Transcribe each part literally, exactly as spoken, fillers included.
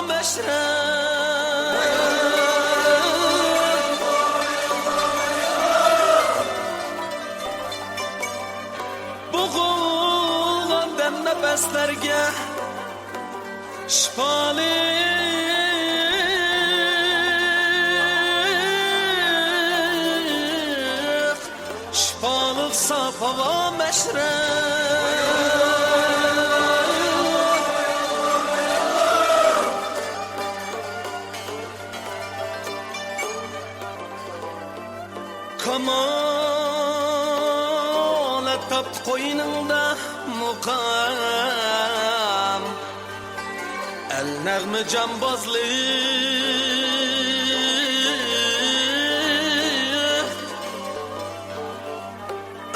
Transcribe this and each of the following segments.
مەشرەپ. بوغۇلغان دەم نەپەسلەرگە شىپالىق، شىپالىق ساپ ھاۋا مەشرەپ. كامالەت تاپتى قوينۇڭدا مۇقام، ئەل نەغمە جامبازلىق.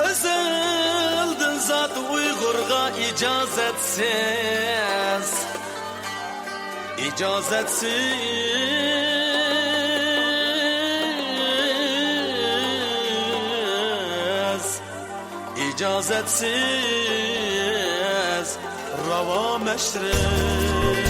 ئەزەلدىن زات ئۇيغۇرغا ئىجازەتسىز، ئىجازەتسىز، ئىجازەتسىز راۋا مەشرەپ.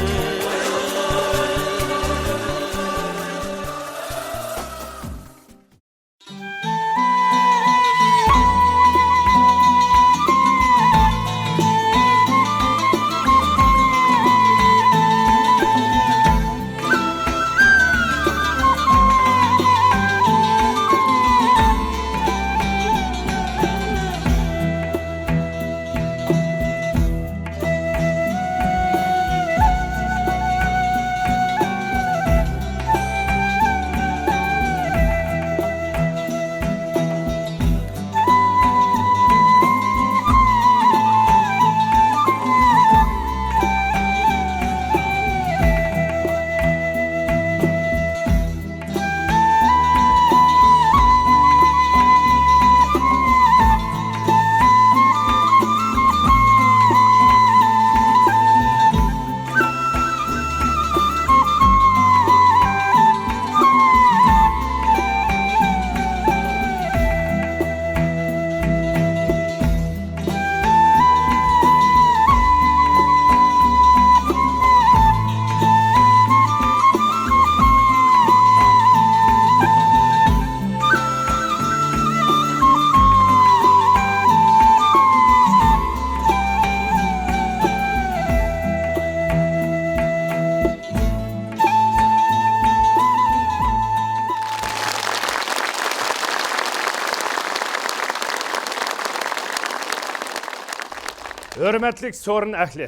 ھۆرمەتلىك سورۇن ئەھلى!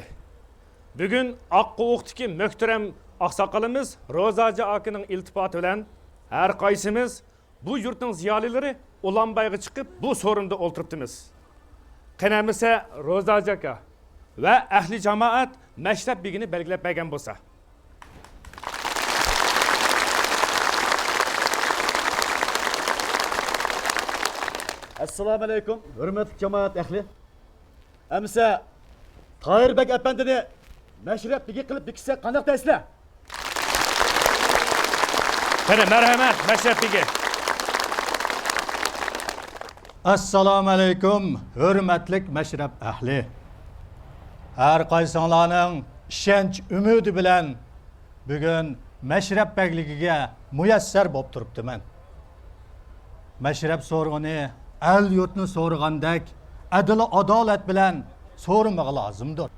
بۈگۈن ئاق قوۋۇقتىكى مۆھتەرەم ئاقساقىلىمىز روزاجا ئاكىنىڭ ئىلتىپاتى بىلەن ھەر قايسىمىز بۇ يۇرتنىڭ زىيالىيلىرى ئۇلانبايغا چىقىپ، بۇ سورۇندا ئولتۇرۇپتىمىز. قېنى ئەمىسە روزاجا ئاكا ۋە ئەھلى جامائەت مەشرەپ بېگىنى بەلگىلەپ بەرگەن بولسا. ئەسسالامۇئەلەيكۇم، ھۆرمەتلىك جامائەت ئەھلى. ئەمىسە تاھىر بەگ ئەپەندىنى مەشرەپ بېگى قىلىپ بېكىتسەك قانداق دەيسىلەر؟ قېنى، مەرھەمەت، مەشرەپ بېگى. ئەسسالامۇئەلەيكۇم، ھۆرمەتلىك مەشرەپ ئەھلى. ھەر قايسىڭلارنىڭ ئىشەنچ ئۈمىدى بىلەن بۈگۈن مەشرەپ بەگلىكىگە مۇيەسسەر بولۇپ تۇرۇپتىمەن. مەشرەپ سورىغىنى ئەل-يۇرتنى سورىغاندەك ئەدىل-ئادالەت بىلەن سورىمىغى لازىمدۇر.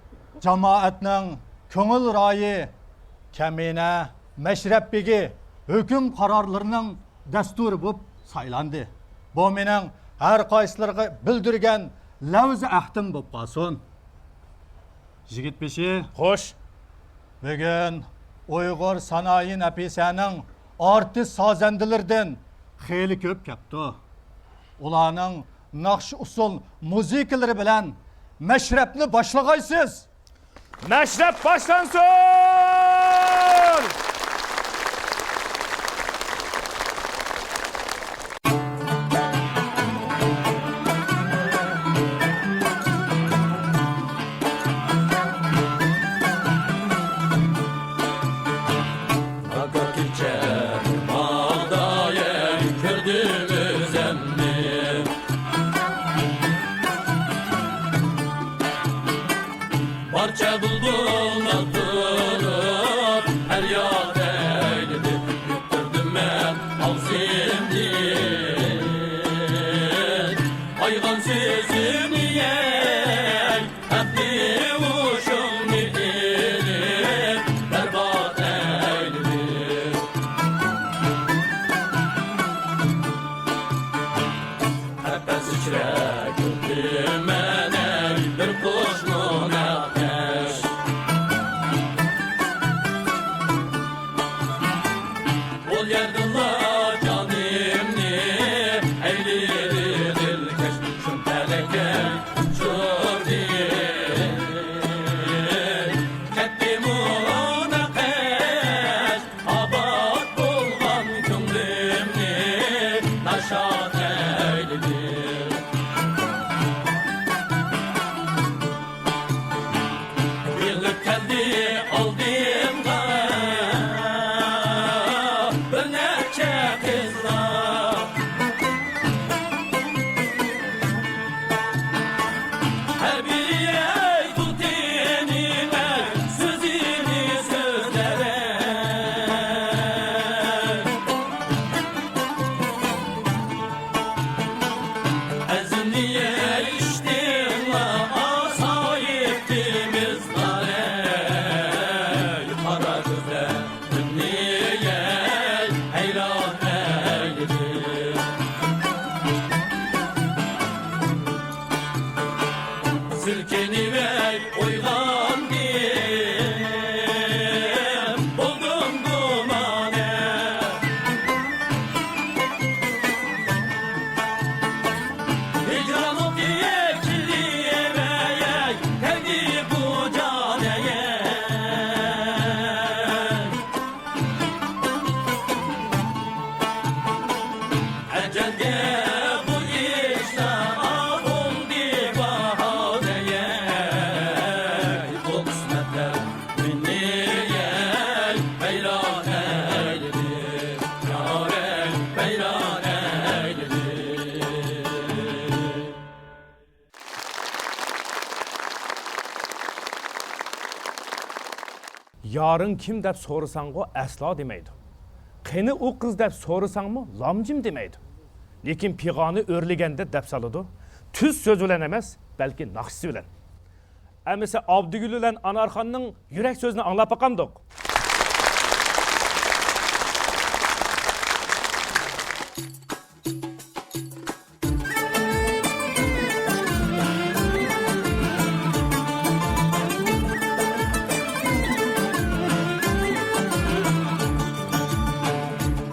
جامائەتنىڭ كۆڭۈل رايى كەمىنە مەشرەپ بېگى ھۆكۈم قارارلىرىنىڭ دەستۇرى بولۇپ سايلاندى. بۇ مېنىڭ ھەر قايسىلىرىغا بىلدۈرگەن لەۋزى ئەھدىم بولۇپ قالسۇن. يىگىت بېشى. خوش. بۈگۈن ئۇيغۇر سانائى نەپىسەنىڭ ئارتىس سازەندىلىرىدىن خېلى كۆپ كەپتۇ. ئۇلارنىڭ ناخشا ئۇسسۇل مۇزىكىلىرى بىلەن مەشرەپنى باشلىغايسىز. مەشرەپ باشلانسۇن! ئاكا كېچە ماڭدايەن كۆردۈم ئۆزەمنى. بارچە بۇلبۇللار پەرياد ئەيلىدىم، يۇقتۇردۇم مەن ئاغزىمدىن. ئايغان سۆزۈمنى يەي، ھەقنى ھوشۇڭنى ئېلىپ، بەربات ئەيلىدىم. قەپەس ئىچرە كۆردۈم مەن ئەي، بىر قۇش مۇنەققەش. ئۇ يەردىنلا جانىمنى ئەيلىدى دىلكەش، شۇم پەلەككە ئۇچۇردى. كەتتى مۇنەققەش، ئاباد بولغان كۆڭلۈمنى ناشاد ئەيلىدى. يېغىپ كەلدى ئالدىمغا بىر نەچچە قىزلار. ھەر بىرى ئەي تۇتىنىمەن سۆزىنى سۆزلەۋەي. ئەزىمنى ئىشتىڭلار ئاسايىپ قىمىزلار ئەي، قارا كۆزلەر. دۇنياي ھەيران ئەيلىدى. سىلكىنىۋەي ئويغاندىم، بولدۇم گۇمانە. ھىجرانلىق كېلىۋەي، كەلدى بۇ جان ئەي. ئەجەلگە بۇ ئىشلار ئاۋۇندى باھانە ئەي. بۇ قىسمەتلەر مېنى ئەي ۋەيران ئەيلىدى، يار ئەي ۋەيران ئەيلىدى. يارىڭ كىم دەپ سورىساڭغۇ ئەسلا دېمەيدۇ. قېنى ئۇ قىز دەپ سورىساڭمۇ لامجىم دېمەيدۇ. لېكىن پىغانى ئۆرلىگەندە دەپ سالىدۇ. تۈز سۆز بىلەن ئەمەس، بەلكى ناخشىسى بىلەن. ئەمىسە ئابدۇگۈل بىلەن ئانارخاننىڭ يۈرەك سۆزىنى ئاڭلاپ باقامدۇق؟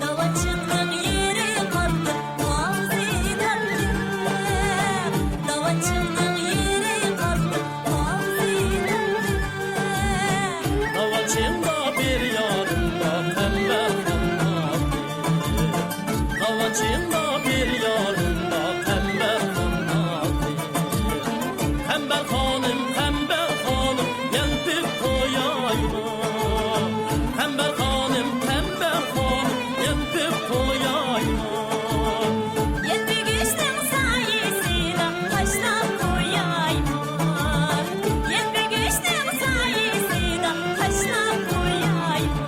داۋانچىڭنىڭ يېرى قاتتىق، ئاغزى تاتلىق. داۋانچىڭنىڭ يېرى قاتتىق، ئاغزى تاتلىق. داۋانچىڭدا بىر يارىم بار، قەمبەر خاناتى. داۋانچىڭدا بىر يارىم بار، قەمبەر خاناتى. قەمبەر خانىم، قەمبەر خانىم، يەلپۈپ قويايمۇ؟ قەمبەر خانىم، قەمبەر خانىم، يەلپۈپ قويايمۇ؟ يەلپۈگۈچنىڭ سايىسىدا تاشلاپ قويايمۇ؟ يەلپۈگۈچنىڭ سايىسىدا تاشلاپ قويايمۇ؟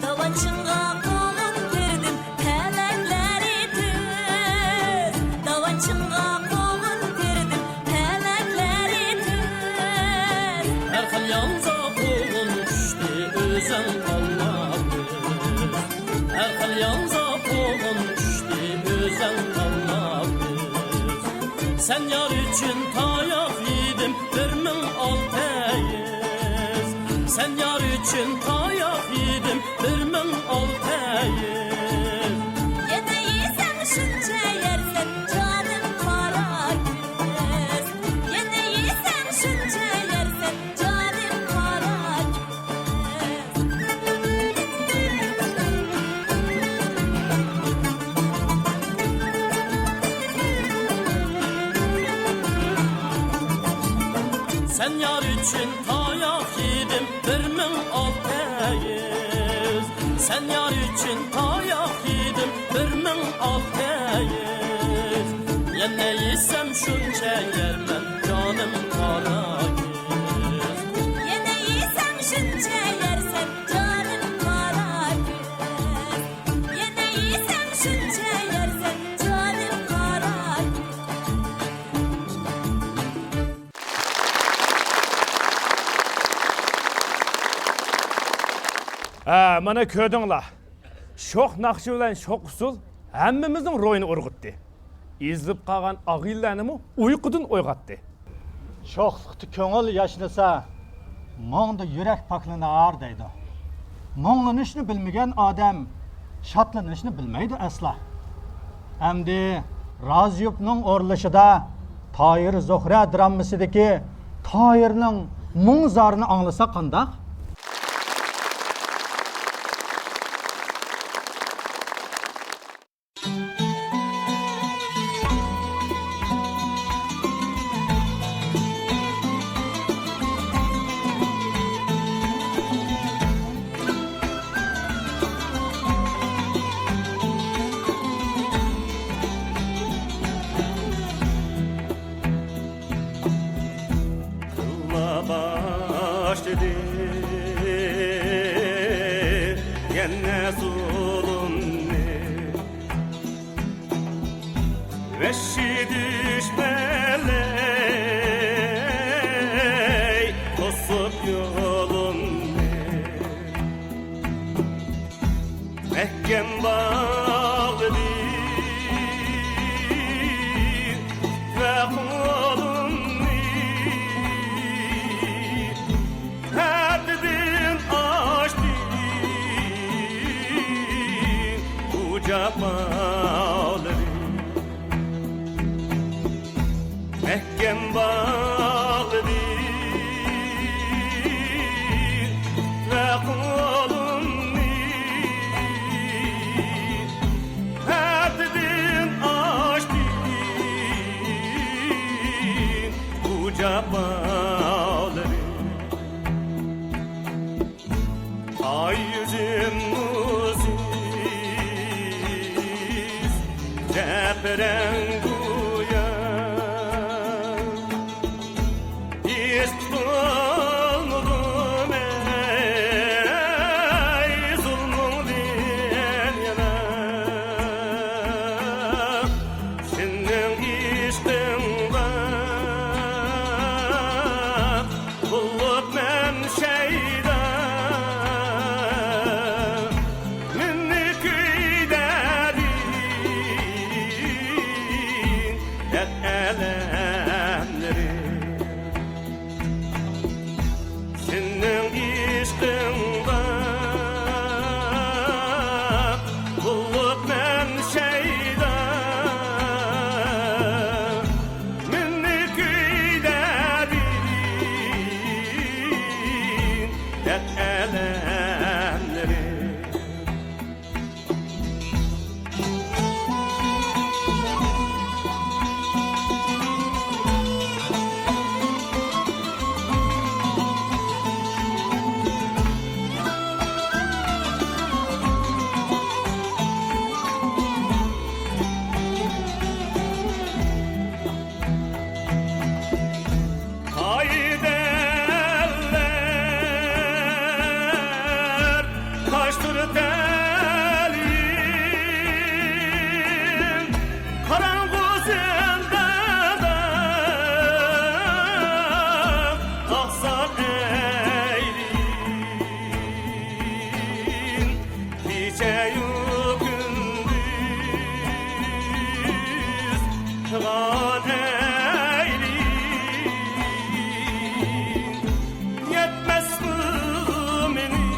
داۋانچىڭغا قوغۇن بەردىم، پەلەكلىرى تۈز. داۋانچىڭغا قوغۇن بەردىم، پەلەكلىرى تۈز. ھەر خىل يانزا قوغۇن چۈشتى، ئۆزۈڭ تاللاپ ئۈز. ھەر خىل يانزا قوغۇن چۈشتى، ئۆزۈڭ تاللاپ ئۈز. سەن يار ئۈچۈن تاياق يېدىم، بىر مىڭ ئالتە يۈز. سەن يار ئۈچۈن تاياق يېدىم، بىر مىڭ ئالتە يۈز. يەنە يېسەڭ شۇنچە يەرسەن، جانىم قارا كۆز. يەنە يېسەڭ شۇنچە يەرسەن، جانىم قارا كۆز. سەن يار ئۈچۈن تاياق يېدىم، بىر مىڭ ئالتە يۈز. سەن يار ئۈچۈن تاياق يېدىم، شۇنچە يەرمەن جانىم قارا كۆز. يەنە يېسەم شۇنچە يەرسەن جانىم قارا كۆز. يەنە يېسەم شۇنچە يەرسەن جانىم قارا كۆز. ھە، مانا كۆردۈڭلار. شوخ ناخشا بىلەن شوخ ئۇسسۇل ھەممىمىزنىڭ روھىنى ئۇرغۇتتى. ئېزىلىپ قالغان ئاغىنىلەرنىمۇ ئۇيقۇدىن ئويغاتتى. شوخلۇقتا كۆڭۈل ياشنىسا، مۇڭدا يۈرەك پاكلىنار دەيدۇ. مۇڭلىنىشنى بىلمىگەن ئادەم شادلىنىشنى بىلمەيدۇ ئەسلا. ئەمدى رازىيوفنىڭ ئورۇنلىشىدا تاھىر زۆھرە دراممىسىدىكى تاھىرنىڭ مۇڭ-زارىنى ئاڭلىساق قانداق؟ تىللا باشلىدى يەنە زۇلۇمنى. ۋەھشىي دۈشمەنلەر توسۇپ يولۇمنى. مەھكەم باغلىدى ۋە قولۇمنى. ھەددىدىن ئاشتى بۇ جاپالىرىم. مەھكەم باغلىدى ۋە قولۇمنى. ھەددىدىن ئاشتى بۇ جاپالىرىم. ئاي يۈزۈم نۇرسىز، زەپىرەڭ گويا. ھېس تۇتالمىدىم ئەي زۇلمۇڭدىن يەنە. سېنىڭ ئىشقىڭغا بولۇپمەن شەيدا، مېنى كۆيدۈردۈڭ دەرد ئەلەملىرى. سېنىڭ ئىشقىڭغا بولۇپمەن شەيدا، مېنى كۆيدۈردۈڭ دەرد ئەلەملىرى. ھايدەرلەر قاچتۇر تەلىيىم، قاراڭغۇ زىنداندا ئاقساق ئەيلىيىم. كېچەيۇ كۈندۈز پىغان ئەيلىيىم، يەتمەسمۇ مېنىڭ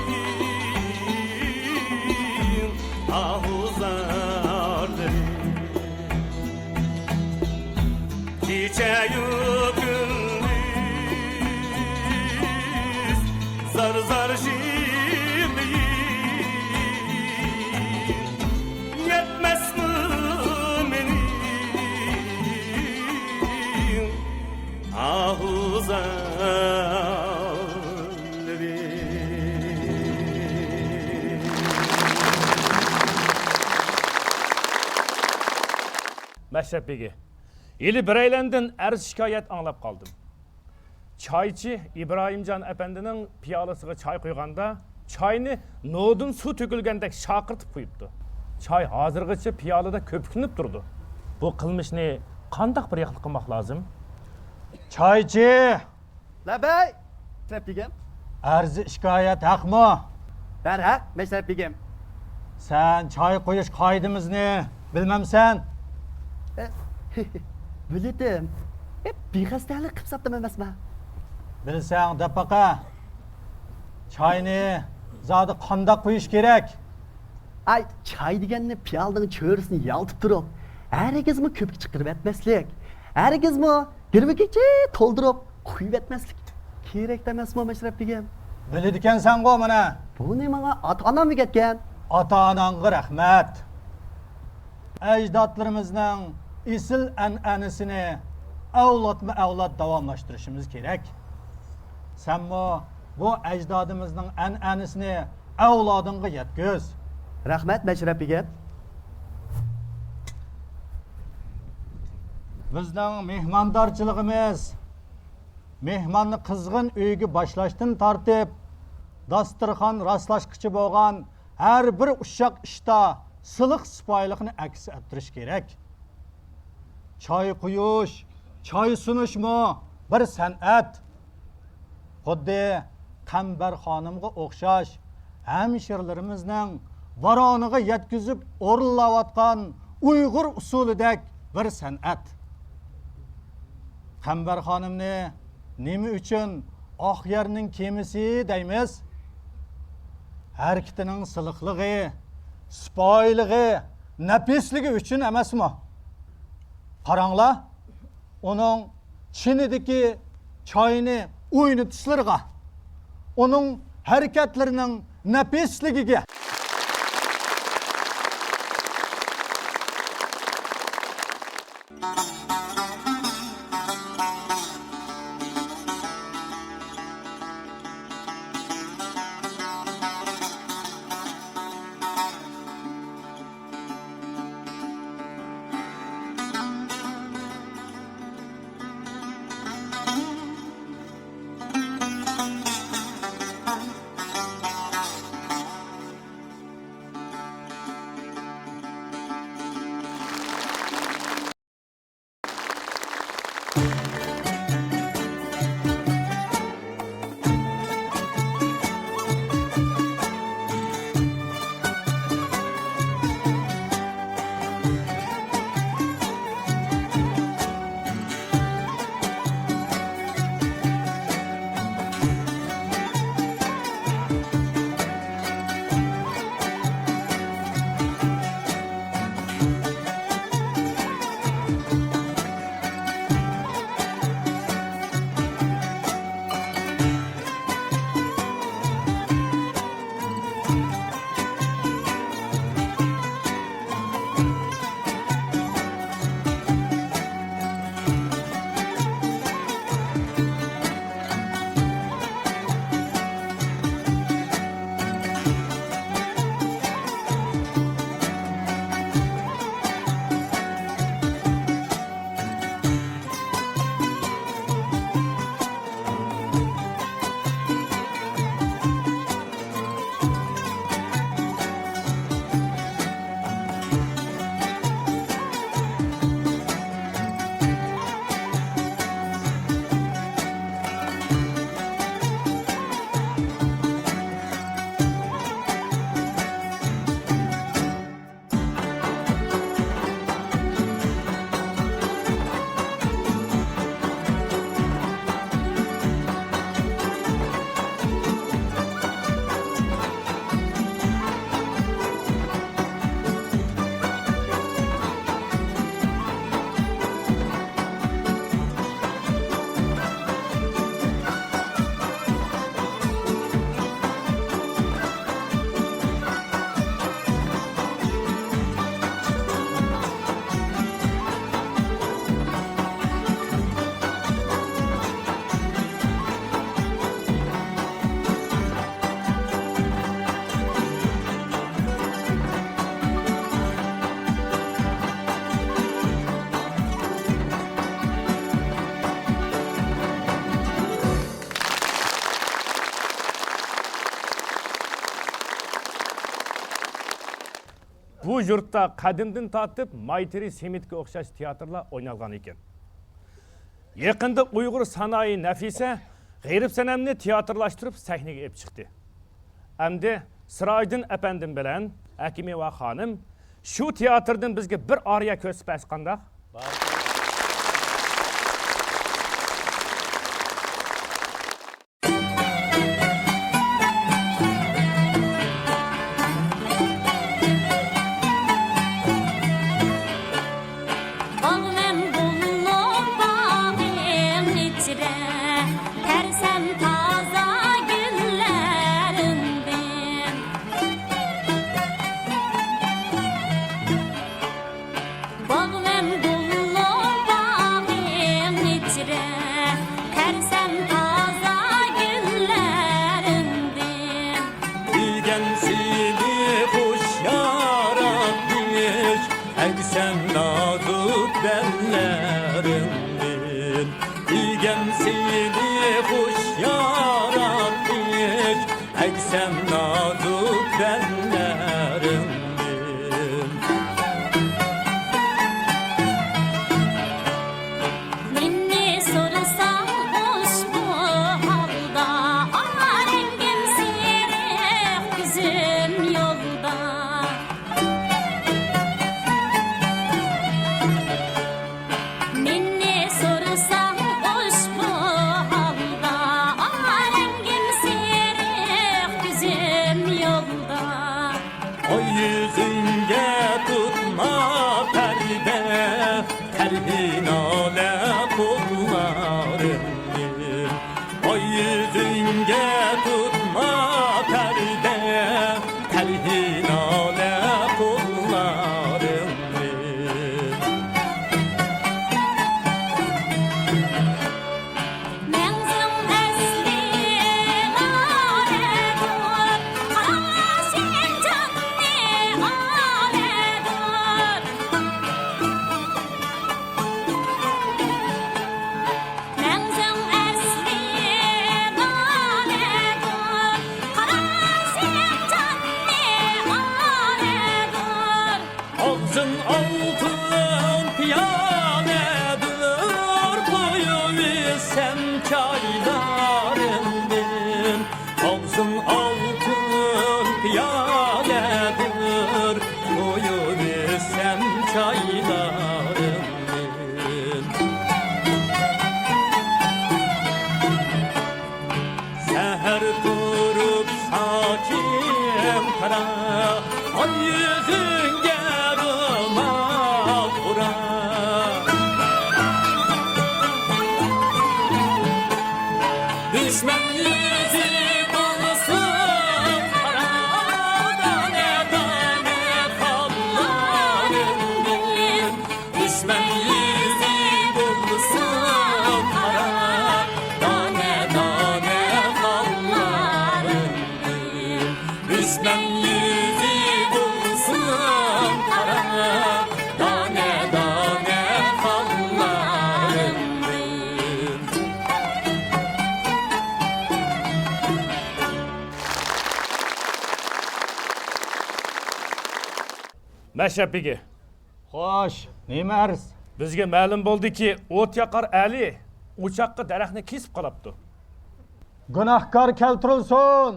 ئاھۇ زارلىرىم. كېچەيۇ كۈندۈز زار-زار يىغلايمەن، يەتمەسمۇ مېنىڭ ئاھۇ زارلىرىم. مەشرەپ بېگى. ھېلى بىرەيلەندىن ئەرز-شىكايەت ئاڭلاپ قالدىم. چايچى ئىبراھىمجان ئەپەندىنىڭ پىيالىسىغا چاي قۇيغاندا، چاينى نودىن سۇ تۆكۈلگەندەك شارقىرىتىپ قۇيۇپتۇ. چاي ھازىرغىچە پىيالىدە كۆپۈكلىنىپ تۇرىدۇ. بۇ قىلمىشنى قانداق بىر ياخلىق قىلماق لازىم؟ چايچى! لەببەي! مەشرەپ بېگىم. ئەرز-شىكايەت ھەقمۇ؟ بەرھەق، مەشرەپ بېگىم. سەن چاي قۇيۇش قائىدىمىزنى بىلمەمسەن؟ ئە، بىلىتىم. ئە، بىخەستەلىك قىپ ساپتىم ئەمەسمە. بىلسەڭ دەپ باقە. چاينى زادى قانداق قۇيۇش كېرەك؟ ئاي، چاي دېگەننى پىيالىنىڭ چۆرىسىنى يالتىپ تۇرۇپ، ھەرگىزمۇ كۆپۈك چىقىرىۋەتمەسلىك. ھەرگىزمۇ گىرۋىكىچە تولدۇرۇپ قۇيۇۋەتمەسلىك كېرەك ئەمەسمۇ، مەشرەپ بېگىم؟ بىلىدىكەنسەنغۇ مانا. بۇنى ماڭا ئاتا-ئانام ئۆگەتكەن. ئاتا-ئاناڭغا رەھمەت. ئەجدادلىرىمىزنىڭ ئېسىل ئەنئەنىسىنى ئەۋلادمۇ ئەۋلاد داۋاملاشتۇرۇشىمىز كېرەك. سەنمۇ بۇ ئەجدادىمىزنىڭ ئەنئەنىسىنى ئەۋلادىڭغا يەتكۈز. رەھمەت، مەشرەپ بېگىم. بىزنىڭ مېھماندارچىلىقىمىز، مېھماننى قىزغىن ئۆيگە باشلاشتىن تارتىپ، داستىرخان راسلاشقىچە بولغان ھەر بىر ئۇششاق ئىشتا سىلىق-سىپايىلىقنى ئەكس ئەتتۈرۈش كېرەك. چاي قۇيۇش، چاي سۇنۇشمۇ بىر سەنئەت. خۇددى قەمبەر خانىمغا ئوخشاش ھەمشىرىلىرىمىزنىڭ ۋارانىغا يەتكۈزۈپ ئورۇنلاۋاتقان ئۇيغۇر ئۇسسۇلىدەك بىر سەنئەت. قەمبەر خانىمنى نېمە ئۈچۈن ئاق يەرنىڭ كېمىسى دەيمىز؟ ھەرىكىتىنىڭ سىلىقلىقى، سىپايىلىقى، نەپىسلىكى ئۈچۈن ئەمەسمۇ؟ قاراڭلار، ئۇنىڭ چىنىدىكى چاينى ئوينىتىشلىرىغا، ئۇنىڭ ھەرىكەتلىرىنىڭ نەپىسلىكىگە. يۇرتتا قەدىمدىن تارتىپ مايتىرى سېمىتكە ئوخشاش تىياتىرلار ئوينالغان ئىكەن. يېقىندا ئۇيغۇر سانائى نەفىسە غېرىب سەنەمنى تىياتىرلاشتۇرۇپ سەھنىگە ئېلىپ چىقتى. ئەمدى سىراجىدىن ئەپەندىم بىلەن ھەكىمىۋا خانىم شۇ تىياتىردىن بىزگە بىر ئارىيە كۆرسىتىپ بەرسە قانداق؟ باغۋەن بولۇپ باغىڭ ئىچرە، تەرسەم تازا گۈللەرىڭدىن. باغۋەن بولۇپ باغىڭ ئىچرە، تەرسەم تازا گۈللەرىڭدىن. ئىگەم سېنى خۇش ياراتمىش، ئەگسەم نازۇك بەللەرىڭدىن. ئىگەم سېنى خۇش ياراتمىش، ئەگسەم نازۇك بەللەرىڭدىن. مېنى سورىساڭ ئۇشبۇ ھالدا، ئارەڭگىم سېرىق كۆزۈم يولدا. مېنى سورىساڭ ئۇشبۇ ھالدا، ئارەڭگىم سېرىق كۆزۈم يولدا. ئاي يۈزۈڭگە تۇتما پەردە، تەرھى نالە قوللارىڭدىن. ئاي يۈزۈڭگە تۇتما پەردە، تەرھى نالە قوللارىڭدىن. مەڭزىڭ ئەسلى نالەدۇر، قارا شىنجاڭنى ئالەدۇر. مەڭزىڭ ئەسلى نالەدۇر، قارا شىنجاڭنى ئالەدۇر. ئاغزىڭ ئالتۇن پىيالەدۇر، قۇيۇۋېرسەم چايلىرىڭدىن. ئاغزىڭ ئالتۇن پىيالەدۇر، قۇيۇۋېرسەم چايلىرىڭدىن. سەھەر تۇرۇپ ساچىم قارا، ئاي يۈزۈڭگە رومال ئورا. دۈشمەن يۈزى بولسۇن قارا، دانە دانە قانلىرىڭدىن. دۈشمەن يۈزى بولسۇن قارا، دانە دانە قانلىرىڭدىن. دۈشمەن يۈزى بولسۇن قارا، دانە دانە قانلىرىڭدىن. مەشرەپ بېگى. خوش، نېمە ئەرز؟ بىزگە مەلۇم بولدىكى، ئوت ياقار ئەلى ئوچاققا دەرەخنى كېسىپ قالاپتۇ. گۇناھكار كەلتۈرۈلسۇن!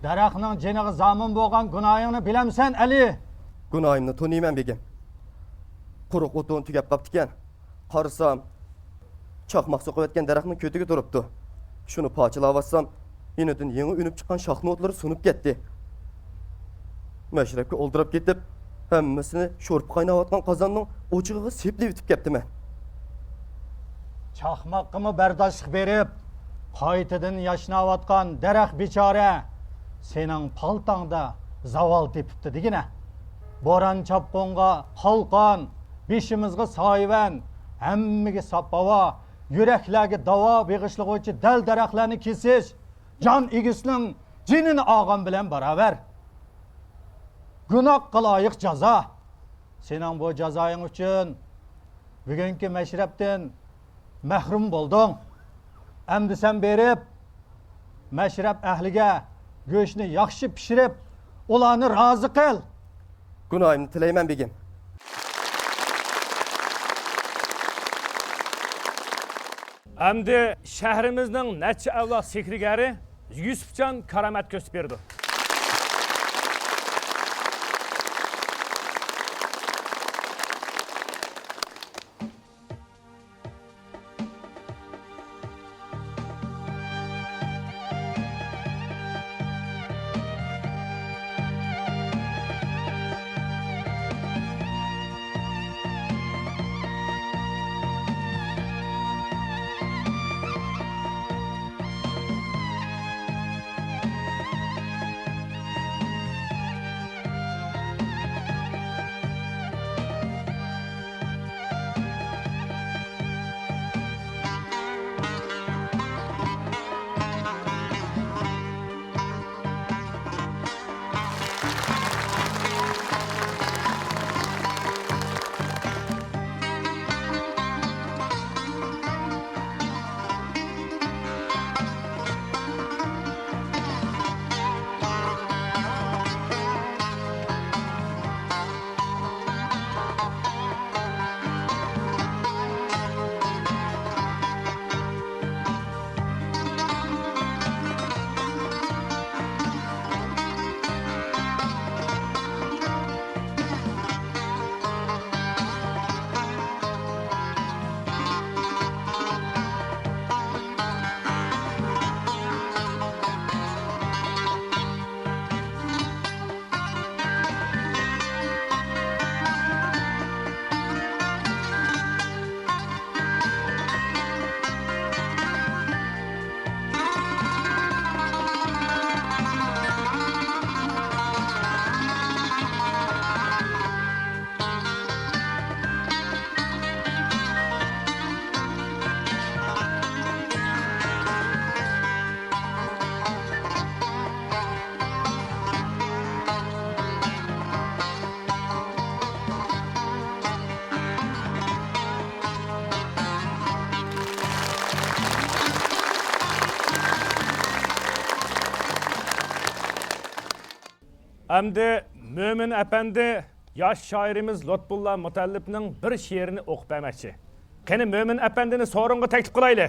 دەرەخنىڭ جېنىغا زامىن بولغان گۇناھىڭنى بىلەمسەن، ئەلى؟ گۇناھىمنى تونۇيمەن، بېگىم. قۇرۇق ئوتۇن تۈگەپ قاپتىكەن. قارىسام، چاقماق سوقۇۋەتكەن دەرەخنىڭ كۆتىكى تۇرۇپتۇ. شۇنى پارچىلاۋاتسام، يېنىدىن يېڭى ئۈنۈپ چىققان شاخنى ئوتلىرى سۇنۇپ كەتتى. مەشرەپكە ئولتۇرۇپ كېتىپ، ھەممىسىنى شورپا قايناۋاتقان قازاننىڭ ئوچىقىغا سېپىلىۋېتىپ كەپتىمەن. چاقماققىمۇ بەرداشلىق بېرىپ، قايتىدىن ياشناۋاتقان دەرەخ بىچارە سېنىڭ پالتاڭدا زاۋال تېپىپتۇ دېگىنە. بوران-چاپقۇنغا قالقان، بېشىمىزغا سايىۋەن، ھەممىگە ساپ ھاۋا، يۈرەكلەرگە داۋا بېغىشلىغۇچى دەل-دەرەخلەرنى كېسىش جان ئىگىسىنىڭ جېنىنى ئالغان بىلەن باراۋەر. گۇناھقا لايىق جازا. سېنىڭ بۇ جازايىڭ ئۈچۈن بۈگۈنكى مەشرەپتىن مەھرۇم بولدۇڭ. ئەمدى سەن بېرىپ، مەشرەپ ئەھلىگە گۆشنى ياخشى پىشۇرۇپ، ئۇلارنى رازى قىل. گۇناھىمنى تىلەيمەن، بېگىم. ئەمدى شەھىرىمىزنىڭ نەچچە ئەۋلاد سېھىرگەرى يۈسۈپجان كارامەت كۆرسىتىپ بېرىدۇ. ئەمدى مۆمىن ئەپەندى ياش شائىرىمىز لۇتپۇللا مۇتەللىپنىڭ بىر شېئىرىنى ئوقۇپ بەرمەكچى. قېنى، مۆمىن ئەپەندىنى سورۇنغا تەكلىپ قىلايلى.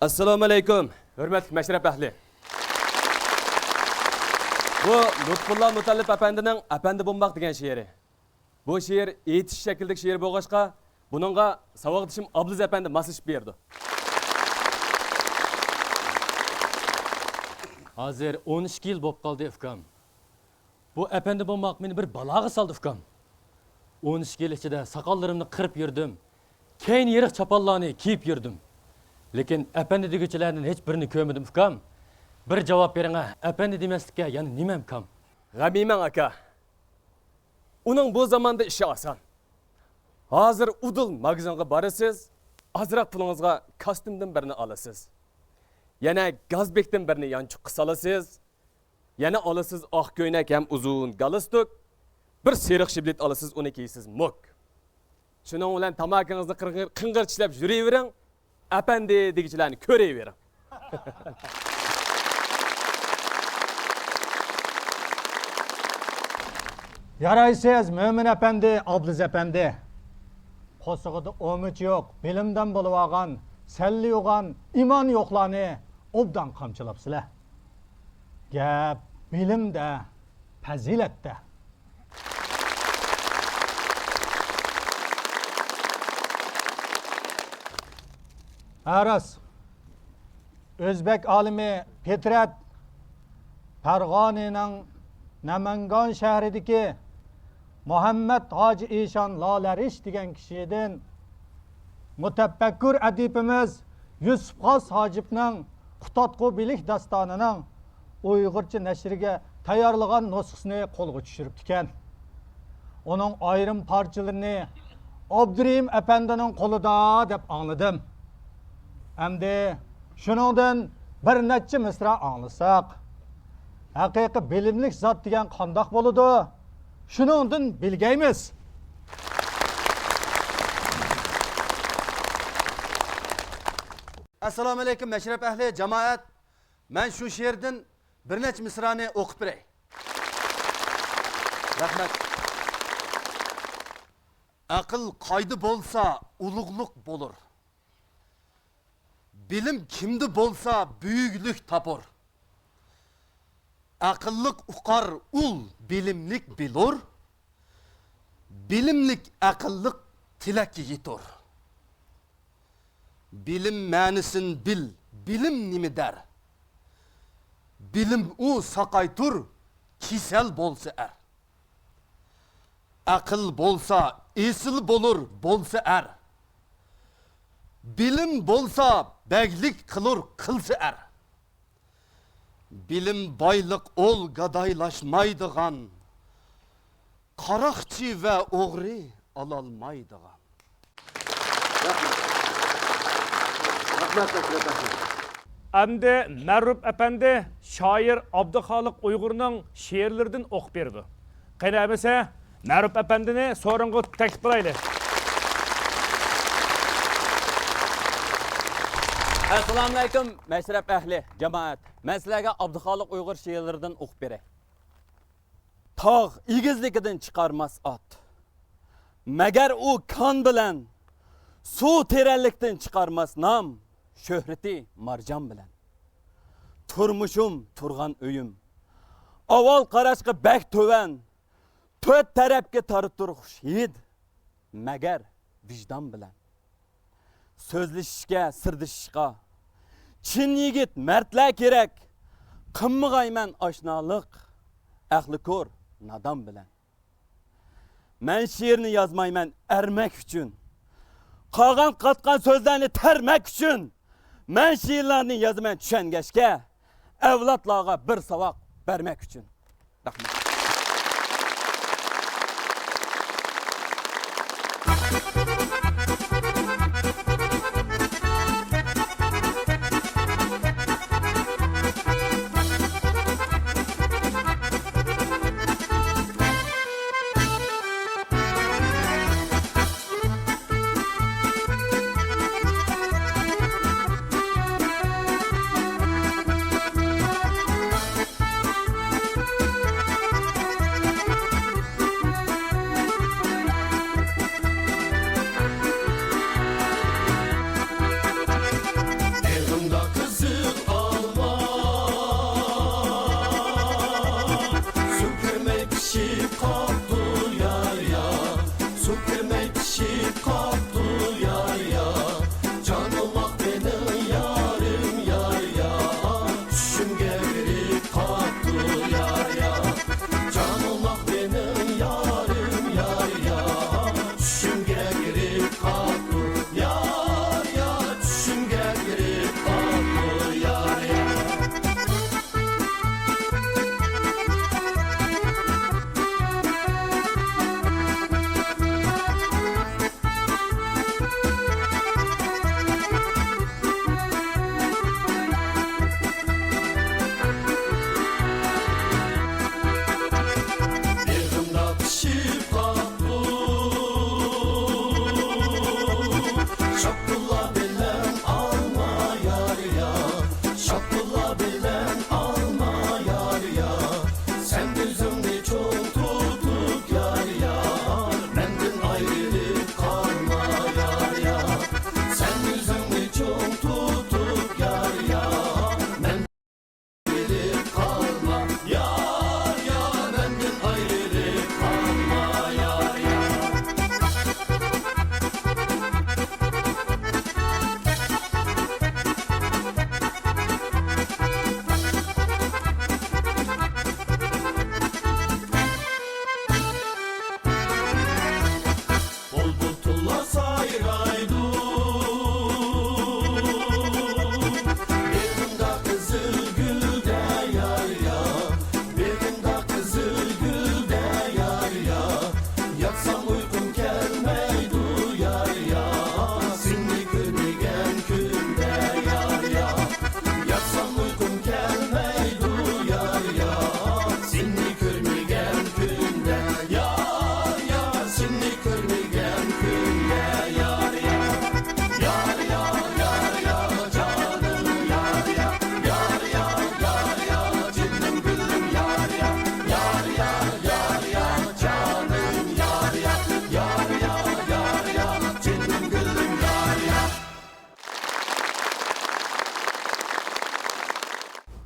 ئەسسالامۇئەلەيكۇم، ھۆرمەتلىك مەشرەپ ئەھلى. بۇ لۇتپۇللا مۇتەللىپ ئەپەندىنىڭ ئەپەندى بولماق دېگەن شېئىرى. بۇ شېئىر ئېيتىش شەكلىدىكى شېئىر بولغاچقا، بۇنىڭغا ساۋاقدىشىم ئابلىز ئەپەندى ماسلىشىپ بېرىدۇ. ھازىر ئون ئىككى يىل بولۇپ قالدى، ئۇكام. بۇ ئەپەندى بولماق مېنى بىر بالاغا سالدى، ئۇكام. ئون ئىككى يىل ئىچىدە ساقاللىرىمنى قىرىپ يۈردۈم. كەينى يىرىق چاپانلارنى كىيىپ يۈردۈم. لېكىن ئەپەندى دېگۈچىلەردىن ھېچ بىرىنى كۆرمىدىم، ئۇكام. بىر جاۋاب بېرىڭە، ئەپەندى دېمەسلىككە يەنە نېمەم كام؟ غەم يېمەڭ، ئاكا. ئۇنىڭ بۇ زاماندا ئىشى ئاسان. ھازىر ئۇدۇل ماگىزىنغا بارىسىز، ئازراق پۇلىڭىزغا كاستيۇمدىن بىرنى ئالىسىز. يەنە گازبېكتىن بىرنى يانچۇققا سالىسىز. يەنە ئالىسىز ئاق كۆينەك ھەم ئۇزۇن گالستۇك. بىر سېرىق شىبلىت ئالىسىز، ئۇنى كىيىسىز، موك. شۇنىڭ بىلەن تاماكىڭىزنى قىرغىر-، قىڭغىر چىشلەپ يۈرۈۋېرىڭ. ئەپەندى دېگۈچىلەرنى كۆرۈۋېرىڭ. يارايسىز، مۆمىن ئەپەندى، ئابلىز ئەپەندى. قورسىقىدا ئومىچى يوق، بىلىمدان بولۇۋالغان، سەللە يوغان، ئىمان يوقلارنى ئوبدان قامچىلاپسىلەر. گەپ بىلىمدە، پەزىلەتتە. ھە، راست. ئۆزبەك ئالىمى پىترەت پەرغانىنىڭ نەمەنگان شەھىرىدىكى مۇھەممەد ھاجى ئىشان لالەرىش دېگەن كىشىدىن مۇتەپەككۇر ئەدىبىمىز يۈسۈپ خاس ھاجىپنىڭ قۇتادغۇ بىلىك داستانىنىڭ ئۇيغۇرچە نەشرىگە تەييارلىغان نۇسخىسىنى قولغا چۈشۈرۈپتىكەن. ئۇنىڭ ئايرىم پارچىلىرىنى ئابدۇرېھىم ئەپەندىنىڭ قولىدا دەپ ئاڭلىدىم. ئەمدى شۇنىڭدىن بىر نەچچە مىسرا ئاڭلىساق، ھەقىقىي بىلىملىك زات دېگەن قانداق بولىدۇ؟ شۇنىڭدىن بىلگەيمىز. ئەسسالامۇئەلەيكۇم، مەشرەپ ئەھلى، جامائەت. مەن شۇ شېئىردىن بىر نەچچە مىسرانى ئوقۇپ بېرەي. رەھمەت. ئەقىل قايدا بولسا، ئۇلۇغلۇق بولۇر. بىلىم كىمدە بولسا، بۈيۈكلۈك تاپۇر. ئەقىللىق ئۇقار ئۇل، بىلىملىك بىلۇر. بىلىملىك ئەقىللىق تىلەككە يېتۇر. بىلىم مەنىسىن بىل، بىلىم نېمە دەر؟ بىلىم ئۇ ساقايتۇر، كېسەل بولسا ئەر. ئەقىل بولسا ئېسىل بولۇر، بولسا ئەر. بىلىم بولسا بەگلىك قىلۇر، قىلسا ئەر. بىلىم بايلىق ئول گادايلاشمايدىغان، قاراقچى ۋە ئوغرى ئالالمايدىغان. رەھمەت، رەھمەت، رەھمەت. ئەمدى مەرۇپ ئەپەندى شائىر ئابدۇخالىق ئۇيغۇرنىڭ شېئىرلىرىدىن ئوقۇپ بېرىدۇ. قېنى ئەمىسە، مەرۇپ ئەپەندىنى سورۇنغا تەكلىپ قىلايلى. ئەسسالامۇئەلەيكۇم، مەشرەپ ئەھلى، جامائەت. مەن سىلەرگە ئابدۇخالىق ئۇيغۇر شېئىرلىرىدىن ئوقۇپ بېرەي. تاغ ئېگىزلىكىدىن چىقارماس ئات، مەگەر ئۇ كان بىلەن. سۇ تېرەنلىكتىن چىقارماس نام، شۆھرىتى مارجان بىلەن. تۇرمۇشۇم، تۇرغان ئۆيۈم، ئاۋۋال قاراشقا بەك تۆۋەن. تۆت تەرەپكە تارىتۇر خۇش ھىد، مەگەر ۋىجدان بىلەن. سۆزلىشىشكە، سىردىشىشقا چىن يىگىت، مەردلەر كېرەك. قىلمىغايمەن ئاشنالىق ئەقلى كور، نادان بىلەن. مەن شېئىرنى يازمايمەن ئەرمەك ئۈچۈن، قالغان قاتقان سۆزلەرنى تەرمەك ئۈچۈن. مەن شېئىرلارنى يازىمەن چۈشەنگەچكە، ئەۋلادلارغا بىر ساۋاق بەرمەك ئۈچۈن. رەھمەت.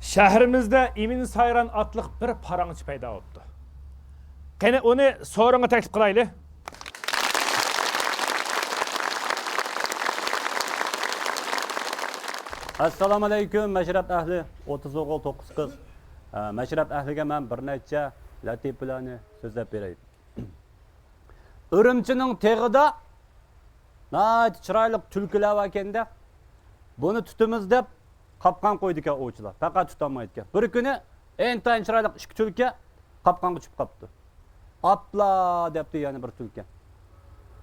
شەھىرىمىزدە ئىمىن سايران ئاتلىق بىر پاراڭچى پەيدا بوپتۇ. قېنى، ئۇنى سورۇنغا تەكلىپ قىلايلى. ئەسسالامۇئەلەيكۇم، مەشرەپ ئەھلى، ئوتتۇز ئوغۇل، توققۇز قىز. ئە، مەشرەپ ئەھلىگە مەن بىر نەچچە لەتىپىلەرنى سۆزلەپ بېرەي. ئۈرۈمچىنىڭ تېغىدا ناھايىتى چىرايلىق تۈلكىلەر باركەن-دە، بۇنى تۇتىمىز دەپ قاپقان قويىدىكەن ئوۋچىلار. پەقەت تۇتالمايدىكەن. بىر كۈنى ئىنتايىن چىرايلىق ئىككى تۈلكە قاپقانغا چۈشۈپ قاپتۇ. «ئاپلا!» دەپتۇ يەنە بىر تۈلكە.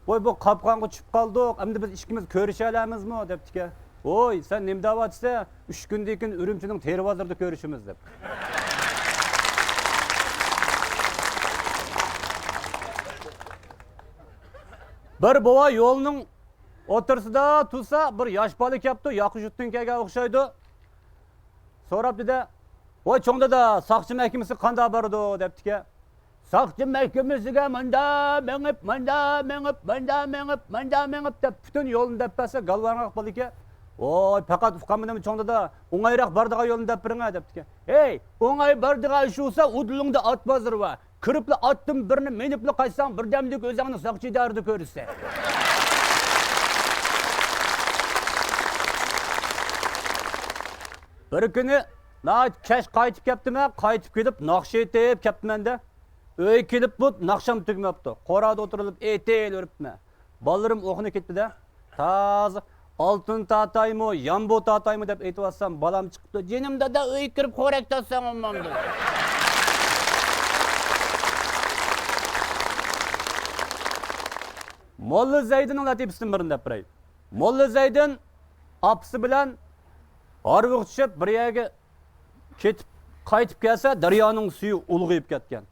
«ۋاي، بۇ قاپقانغا چۈشۈپ قالدۇق، ئەمدى بىز ئىككىمىز كۆرۈشەلەيمىزمۇ؟» دەپتىكەن. «ۋوي، سەن نېمە دەۋاتىسەن؟ ئۈچ كۈندىن كېيىن ئۈرۈمچىنىڭ تېرە بازىرىدا كۆرۈشىمىز» دەپ. بىر بوۋا يولنىڭ ئوتتۇرىسىدا تۇرسا، بىر ياش بالا كەپتۇ، ياقا يۇرتتىن كەلگەن ئوخشايدۇ. سوراپتۇ-دە، «ۋاي چوڭ دادا، ساقچى مەھكىمىسىگە قانداق بارىدۇ؟» دەپتىكەن. «ساقچى مەھكىمىسىگە مۇندا مېڭىپ، مۇندا مېڭىپ، مۇندا مېڭىپ، مۇندا مېڭىپ» دەپ پۈتۈن يولنى دەپ بەرسە، گالۋاڭراق بالا ئىكەن. «ۋاي، پەقەت ئۇقالمىدىم چوڭ دادا، ئوڭايراق بارىدىغان يولنى دەپ بېرىڭە» دەپتىكەن. «ھەي، ئوڭاي بارىدىغان ئىش بولسا، ئۇدۇلۇڭدا ئات بازىرى بار. كىرىپلا ئاتتىن بىرنى مىنىپلا قاچساڭ، بىردەملىك ئۆزۈڭنى ساقچى ئىدارىدە كۆرىسەن.» بىر كۈنى ناھايىتى كەچ قايتىپ كەپتىمەن، قايتىپ كېلىپ ناخشا ئېيتىپ كەپتىمەن-دە. ئۆيگە كېلىپ بۇ ناخشام تۈگىمەپتۇ. قورۇدا ئولتۇرۇپ ئېيتىۋېرىپمەن. بالىلىرىم ئوخۇنۇپ كېتىپتۇ-دە. تازا «ئالتۇن تاتايمۇ، يامبۇ تاتايمۇ» دەپ ئېيتىۋاتسام، بالام چىقىپتۇ: «جېنىم دادا، ئۆيگە كىرىپ خورەك تارتساڭ بولمامدۇ؟» موللا زەيدىننىڭ لەتىپىسىدىن بىرنى دەپ بېرەي. موللا زەيدىن ئاپىسى بىلەن ھارۋىغا چۈشۈپ، بىر يەرگە كېتىپ، قايتىپ كەلسە، دەريانىڭ سۈيى ئۇلغىيىپ كەتكەن.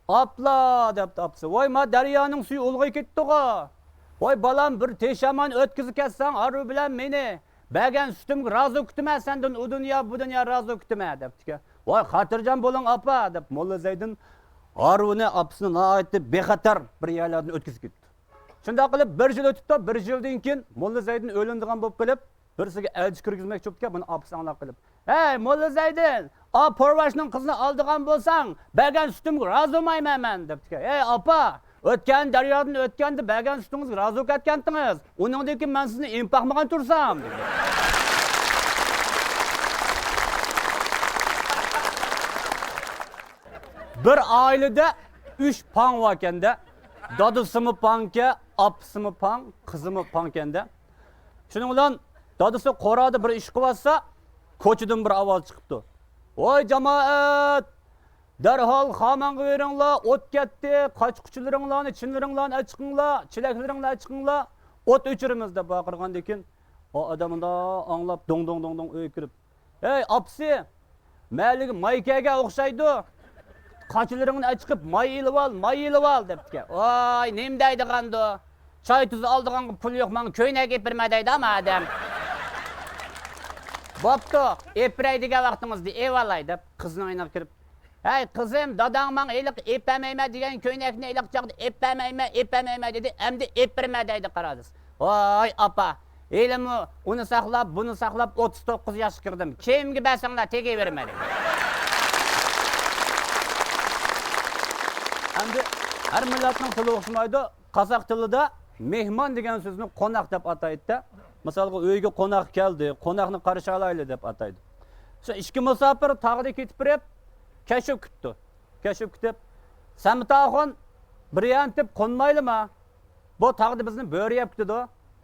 «ئاپلا!» دەپتۇ ئاپىسى. «ۋاي، ما دەريانىڭ سۈيى ئۇلغىيىپ كېتىپتىغۇ! ۋاي بالام، بىر تېشەمان ئۆتكۈزۈپ كەتسەڭ ھارۋا بىلەن مېنى، بەرگەن سۈتۈمگە رازى كۈتىمەن سەندىن، ئۇ دۇنيا، بۇ دۇنيا رازى كۈتىمەن» دەپتىكەن. «ۋاي خاتىرجەم بولۇڭ ئاپا» دەپ، موللا زەيدىن ھارۋىنى ئاپىسىنى ناھايىتى بىخەتەر بىر يەرلەردىن ئۆتكۈزۈپ كېتىپتۇ. شۇنداق قىلىپ بىر يىل ئۆتۈپتۇ. بىر يىلدىن كېيىن موللا زەيدىن ئۆيلىنىدىغان بولۇپ قېلىپ، بىرسىگە ئەلچى كىرگۈزمەكچى بوپتىكەن، بۇنى ئاپىسى ئاڭلاپ قېلىپ: «ھەي، موللا زەيدىن، ئا پورۋاشنىڭ قىزىنى ئالىدىغان بولساڭ، بەرگەن سۈتۈمگە رازى بولمايمەن مەن» دەپتىكەن. «ھەي ئاپا، ئۆتكەن دەريادىن ئۆتكەندە بەرگەن سۈتىڭىزگە رازى بولۇپ كەتكەنتىڭىز، ئۇنىڭدىن كېيىن مەن سىزنى ئېمىپ باقمىغان تۇرسام» دېدى. بىر ئائىلىدە ئۈچ پاڭ باركەن-دە. دادىسىمۇ پاڭكەن، ئاپىسىمۇ پاڭ، قىزىمۇ پاڭكەن-دە. شۇنىڭ بىلەن دادىسى قورادا بىر ئىش قىلىۋاتسا، كوچىدىن بىر ئاۋاز چىقىپتۇ: «ۋاي جامائەت! دەرھال خامانغا بېرىڭلار، ئوت كەتتى، قاچا-قۇچىلىرىڭلارنى، چىنىلىرىڭلارنى ئەچىقىڭلار، چېلەكلىرىڭلارنى ئەچىقىڭلار، ئوت ئۆچۈرىمىز» دەپ ۋارقىرىغاندىن كېيىن، ئۇ ئادەم مۇنداق ئاڭلاپ، دوڭ، دوڭ، دوڭ، دوڭ ئۆيگە كىرىپ: «ھەي ئاپىسى، مەھەللىگە ماي كەلگەن ئوخشايدۇ. قاچىلىرىڭنى ئەچىقىپ، ماي ئېلىۋال، ماي ئېلىۋال» دەپتىكەن. «ۋاي، نېمە دەيدىغاندۇ؟ چاي تۇز ئالىدىغانغا پۇل يوق، ماڭا كۆينەك ئېلىپ بېرىمە» دەيدۇ ئەمما ئادەم. «بوپتۇ، ئېلىپ بېرەي دېگەن ۋاقتىڭىزدا ئېلىۋالاي» دەپ، قىزنىڭ يېنىغا كىرىپ، «ھەي قىزىم، داداڭ ماڭا ھېلىقى ئېلىپ بەرمەيمەن دېگەن كۆينەكنى ھېلىقى چاغدا ئېلىپ بەرمەيمەن، ئېلىپ بەرمەيمەن دېدى، ئەمدى ئېلىپ بېرىمەن دەيدۇ، قارا» دېسە. «ۋاي ئاپا، ھېلىمۇ ئۇنى ساقلاپ، بۇنى ساقلاپ، ئوتتۇز توققۇز ياشقا كىردىم. كىمگە بەرسەڭلار تېگىۋېرىمەن» دېدى. ئەمدى ھەر مىللەتنىڭ تىلى ئوخشىمايدۇ. قازاق تىلىدا مېھمان دېگەن سۆزنى قوناق دەپ ئاتايدۇ-دە. مىسالغا، ئۆيگە قوناق كەلدى، قوناقنى قارشى ئالايلى دەپ ئاتايدۇ. شۇ ئىككى مۇساپىر تاغدا كېتىپ بېرىپ، كەچ بولۇپ كېتىپتۇ. كەچ بولۇپ كېتىپ، «سەمەت ئاخۇن، بىر يەرنى تېپىپ قونمايلىما؟ بۇ تاغدا بىزنى بۆرە يەپ كېتىدۇ»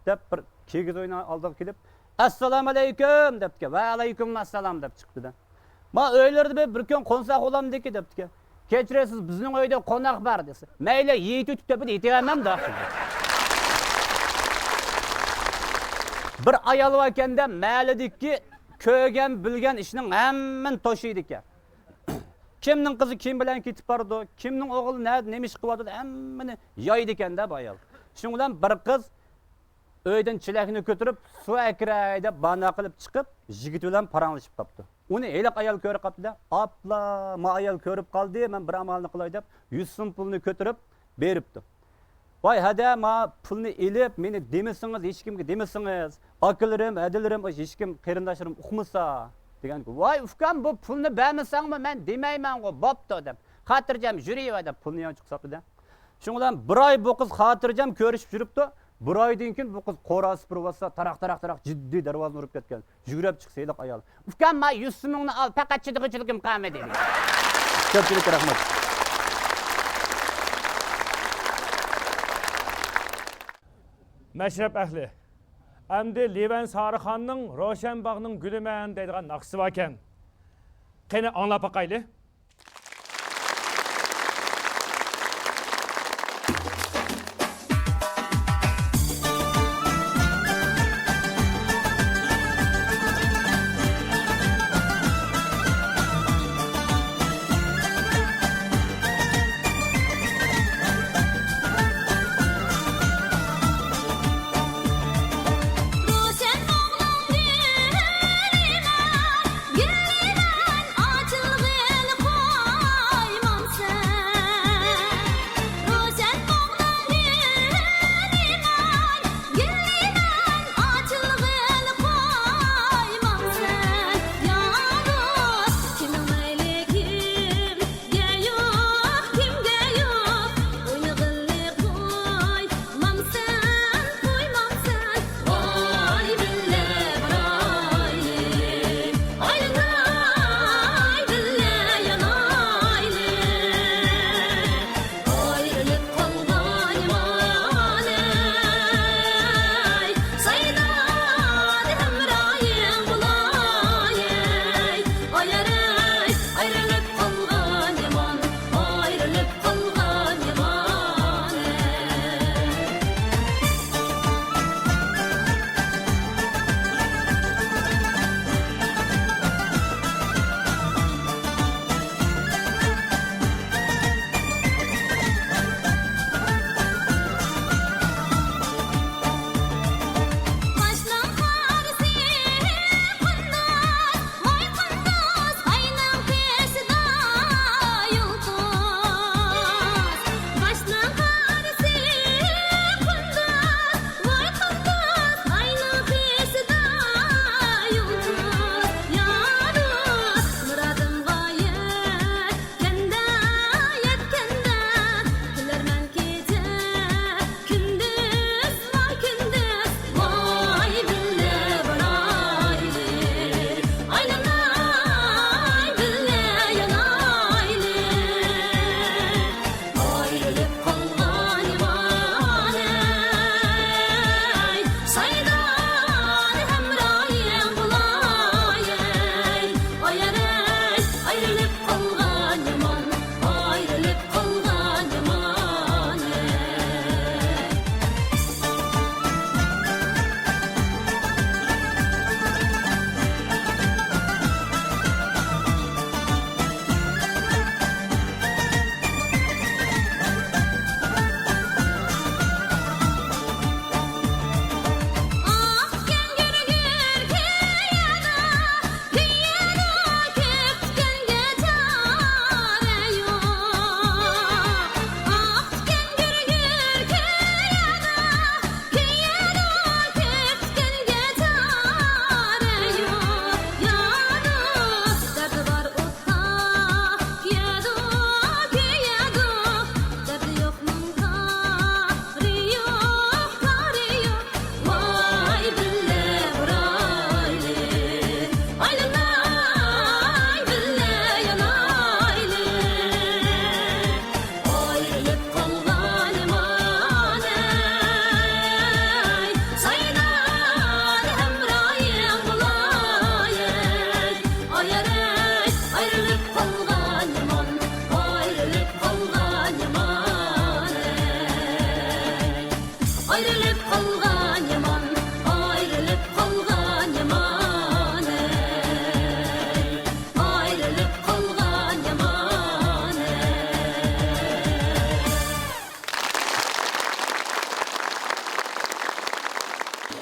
دەپ بىر كىگىز ئۆينىڭ ئالدىغا كېلىپ، «ئەسسالامۇئەلەيكۇم» دەپتىكەن. «ۋەئەلەيكۇمئەسسالام» دەپ چىقىپتۇ-دە. «ما ئۆيلىرىدە بىر، بىر كۈن قونساق بولامدىكى» دەپتىكەن. «كەچۈرەسىز، بىزنىڭ ئۆيدە قوناق بار» دېسە، «مەيلى، يېتىۋېتىپ تۆپىدە يېتىۋەرمەمدۇ؟» بىر ئايال باركەن-دە، مەھەللىدىكى كۆرگەن، بىلگەن ئىشنىڭ ھەممىنى توشۇيدىكەن. كىمنىڭ قىزى كىم بىلەن كېتىپ بارىدۇ، كىمنىڭ ئوغلى نەدە نېمە ئىش قىلىۋاتىدۇ، ھەممىنى يايىدىكەن-دە بۇ ئايال. شۇنىڭ بىلەن بىر قىز ئۆيدىن چېلەكنى كۆتۈرۈپ، سۇ ئەكىرەي دەپ بانا قىلىپ چىقىپ، يىگىت بىلەن پاراڭلىشىپ قاپتۇ. ئۇنى ھېلىقى ئايال كۆرۈپ قاپتۇ-دە، «ئاپلا، ما ئايال كۆرۈپ قالدى، مەن بىر ئامالنى قىلاي» دەپ، يۈز سوم پۇلنى كۆتۈرۈپ بېرىپتۇ. «ۋاي ھەدە، ما پۇلنى ئېلىپ، مېنى دېمىسىڭىز، ھېچكىمگە دېمىسىڭىز، ئاكىلىرىم، ھەدىلىرىم، ھېچكىم، قېرىنداشلىرىم ئۇقمىسا، دېگەنكى، ۋاي ئۇكام، بۇ پۇلنى بەرمىسەڭمۇ مەن دېمەيمەنغۇ، بوپتۇ دەپ، خاتىرجەم يۈرۈۋەر دەپ پۇلنى يەنە چىقىپ ساپتىدە. شۇنىڭ بىلەن بىر ئاي بۇ قىز خاتىرجەم كۆرۈشۈپ يۈرۈپتۇ. بىر ئايدىن كېيىن بۇ قىز قورا سۈپۈرۈۋاتسا، تاراق، تاراق، تاراق، جىددىي دەرۋازىنى ئۇرۇپ كەتكەن. يۈگۈرۈپ چىقسا ھېلىقى ئايال، ئۇكام، ما يۈز سومۇڭنى ئال، پەقەت چىدىغۇچىلىكىم قالمىدى، دېدى. كۆپچىلىككە رەھمەت. مەشرەپ ئەھلى، ئەمدى لىۋەن سارىخاننىڭ روشەن باغنىڭ گۈلىمەن دەيدىغان ناخشىسى باركەن. قېنى، ئاڭلاپ باقايلى.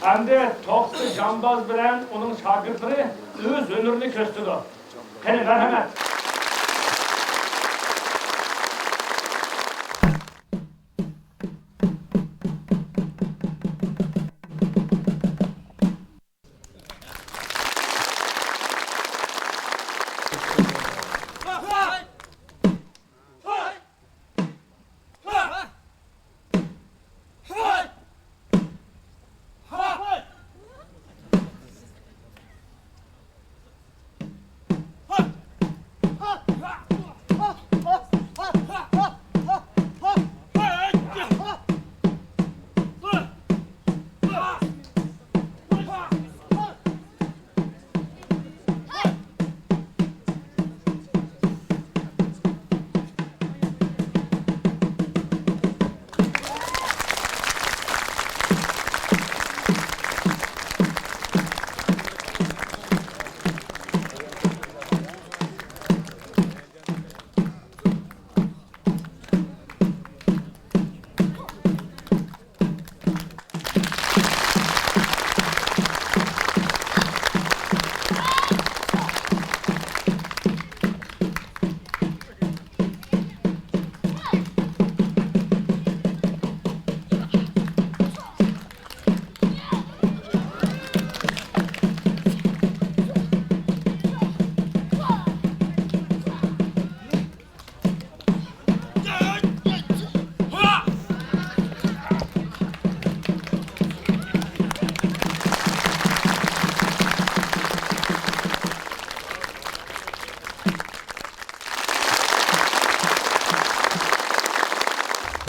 ئەمدى توختى جامباز بىلەن ئۇنىڭ شاگىرتلىرى ئۆز ھۈنىرىنى كۆرسىتىدۇ. قېنى، مەرھەمەت!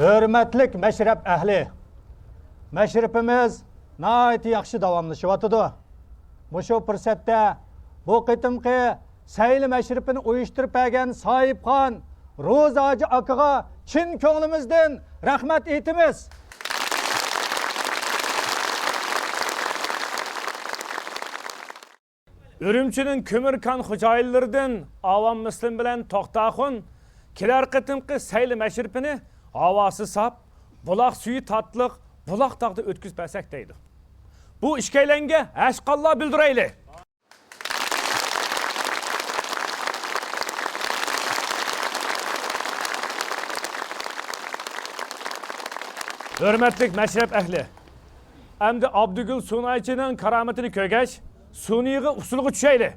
ھۆرمەتلىك مەشرەپ ئەھلى! مەشرىپىمىز ناھايىتى ياخشى داۋاملىشىۋاتىدۇ. مۇشۇ پۇرسەتتە بۇ قېتىمقى سەيلە مەشرىپىنى ئۇيۇشتۇرۇپ بەرگەن ساھىبخان روزى ھاجى ئاكىغا چىن كۆڭلىمىزدىن رەھمەت ئېيتىمىز. ئۈرۈمچىنىڭ كۆمۈر كان خوجايىنلىرىدىن ئاۋام مۇسلىم بىلەن توختاخۇن كېلەر قېتىمقى سەيلە مەشرىپىنى ھاۋاسى ساپ، بۇلاق سۈيى تاتلىق بۇلاق تاغدا ئۆتكۈزۈپ بەرسەك دەيدۇ. بۇ ئىككىيلەنگە ھەشقاللا بىلدۈرەيلى! ھۆرمەتلىك مەشرەپ ئەھلى! ئەمدى ئابدۇگۈل سۇنايچىنىڭ كارامىتىنى كۆرگەچ، سۇنىيغا ئۇسسۇلغا چۈشەيلى!